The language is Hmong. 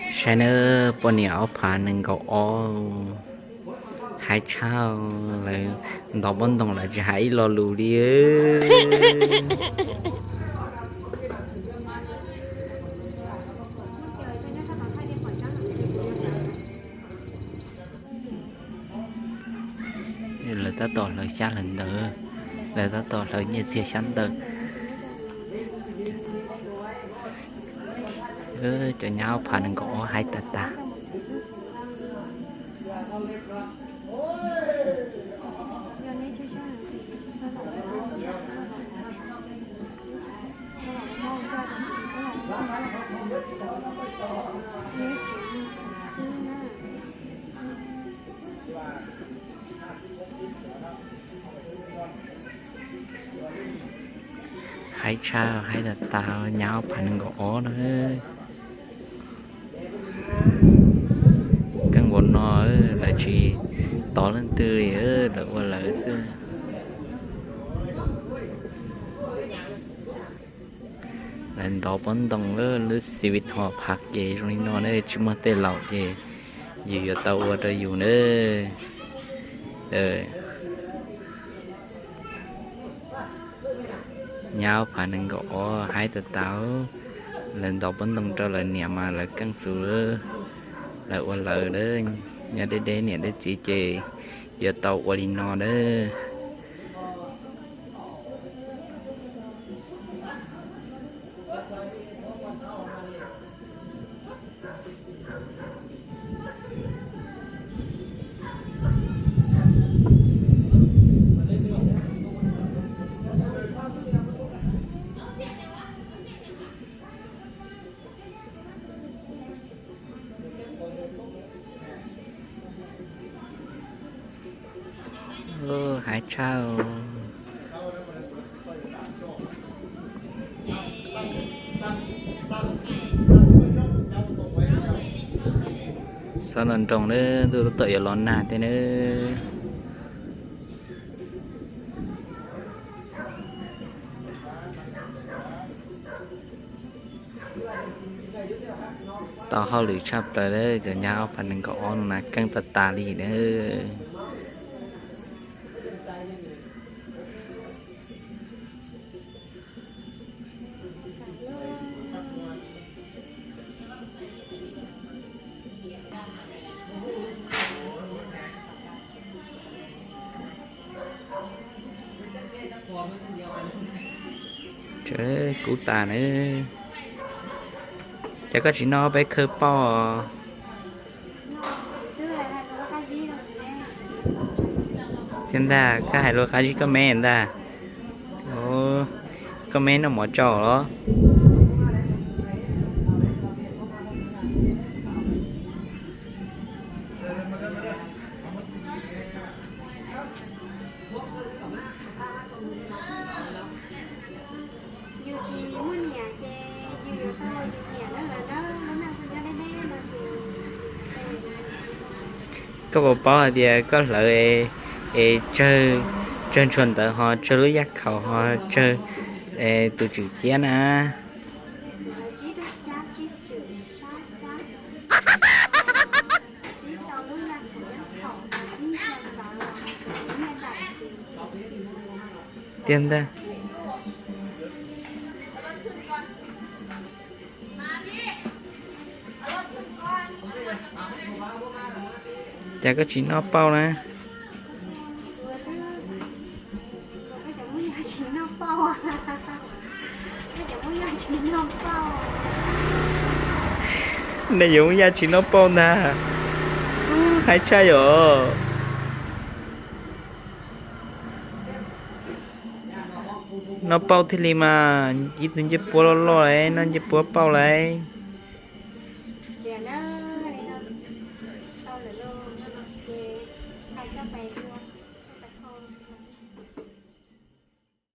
Saib nawb, poj niam ob phav nees nkaum ob, haib tshaj, lawv ntov pob ntoos lawv tsis hais ib lo lus li. Lawv tab tom hlawv xyab hlawv ntawv, lawv tab tom hlawv nyiaj txiag xyab ntawv. Cov nyab ob phav nees nkaum ob haib tas tas. Haib tshaj, haib tas tas, nyab ob phav nees nkaum ob na. Keej npaum no lawv tsis tov leej twg li, lawv ua lawv xwb. Lawv ntov pob ntoos lub xi vim ho phav kev zoo li no ne, tsis muaj tej laus ces yus yuav tau ua rau yus na. Nyab ob phav nees nkaum ob haib tas tas, lawv ntov pob ntoos rau lawv niam mas lawv keej xus, lawv ua lawv, nyob deb deb niam deb txiv ces yuav tau ua li no na. Haib tshaj. Xob no nroo na, ntuj tab tom yuav los nag thiab na. Tau hauj lwm tshaj plaws lawm, cov nyab ob phav nees nkaum ob no na keej tas tas li na. Kub tas na. Ces koj tsis noj peb khawb pauj os. Thiab ntag, koj hais lus qab zib koj me ntag. Koj me noj mov tsaus los? Koj puas paub hais tias koj hlawv es tsawg, tsawg ntshua ntawv ho tsawg lub yaj khaum ho tsawg tus tswm ciab na? Tiag ntag. Cas koj tsis noj pauj na? Nej yuav muab yaj tsis noj pauj ntag. Haib tshaj yom. Noj pauj thiaj li mas, ib tug ncej puab loj loj lauj, noj ncej puab pauj lauj.